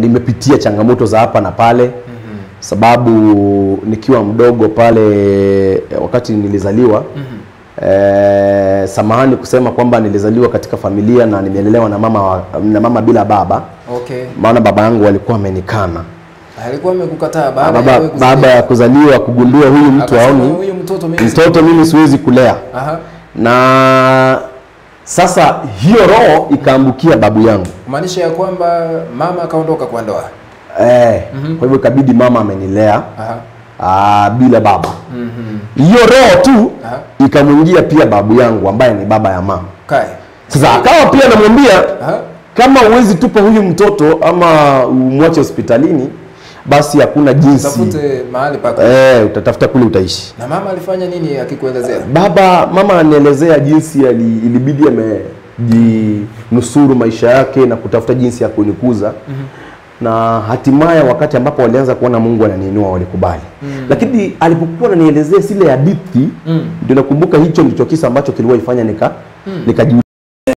Nimepitia changamoto za hapa na pale. Sababu nikiwa mdogo pale wakati nilizaliwa, samahani kusema kwamba nilizaliwa katika familia na nimelelewa na mama bila baba. Okay. Maana baba yangu alikuwa amenikana. Alikuwa amekukataa baada ya kuzaliwa, kugundua huyu mtu haoni, huyu mtoto mimi siwezi kulea. Aha. Na sasa hiyo roho ikaambukia babu yangu. Kumaanisha ya kwamba mama akaondoka kwa ndoa. Kwa hivyo ikabidi mama amenilea bila baba. Hiyo roho tu ikamwingia pia babu yangu ambaye ni baba ya mama. Okay. Sasa akawa pia anamwambia kama huwezi tupa huyu mtoto ama umwache hospitalini, basi hakuna jinsi. Utafute mahali pa utatafuta kule utaishi. Na mama alifanya nini akikuelezea? Mama anielezea jinsi ilibidi amejinusuru maisha yake na kutafuta jinsi ya kunikuza. Na hatimaye wakati ambapo walianza kuona Mungu ananiinua walikubali. Lakini alipokuwa ananielezea zile hadithi, ndio nakumbuka hicho ndicho kisa ambacho kiliwaifanya nikajiuliza.